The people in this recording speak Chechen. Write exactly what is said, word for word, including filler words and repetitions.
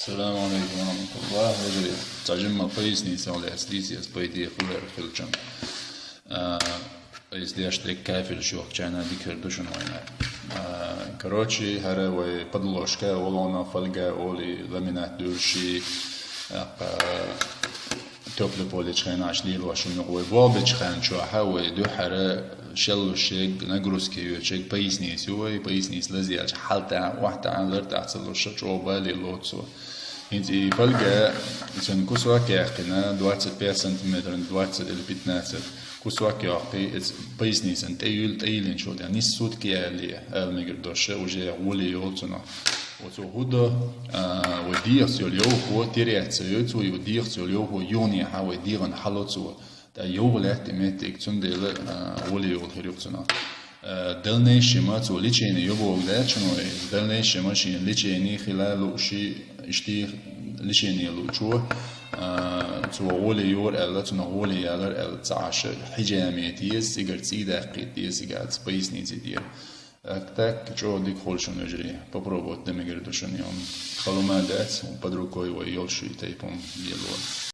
Ассаламу алейкум ва рахматуллах. Вежарий, цхьа жимма поясница лаьцна дийца еза, по идее, хилар хилчам. А, из деш дерг кафель шух чайна дикар ду шуна вайна. А, короче, хӀара вай подложка, олона фольга, оли ламинат дурши, а, тёплый поле чхайнаш лилош шуна вай болбечхан чуха вай дуьхьара шеллушег, нагрузки йочег, поясница ю вай, поясница лазиялча хьалта, вахта, ларта цалуша, чӀо бали лоцу. ХӀинца и фольга, цун кусок яьккхина, двадцать пять сантиметров, двадцать или пятнадцать. Кусок яьккхи, эц поясницан тӀеюл, тӀеюлин чу ден. Нис сутки яли, ала мегар доша, уже гули йолцуна. Оцу худа, а, вай дихц йол йовхо, тиряца йоцу, вай дихц йол йовхо, юни ха, вай диган халоцу. Та йовлет и меттик цундела, а, гули йол хир юхцуна. Э, дальнейшема цо лечение йобог дачуно, дальнейшема шин лечение хила луши, ишти лечение лучу, э, цо гули юр элла, цуна гули ялар элла цаша хиджами тиез, сигар цидакки тиез, сигар поясницы дир. Так, так, чё дик холшун вежарий, попробовать да мегар ду шуна. Халума дац, под рукой вай йолши тайпом ело.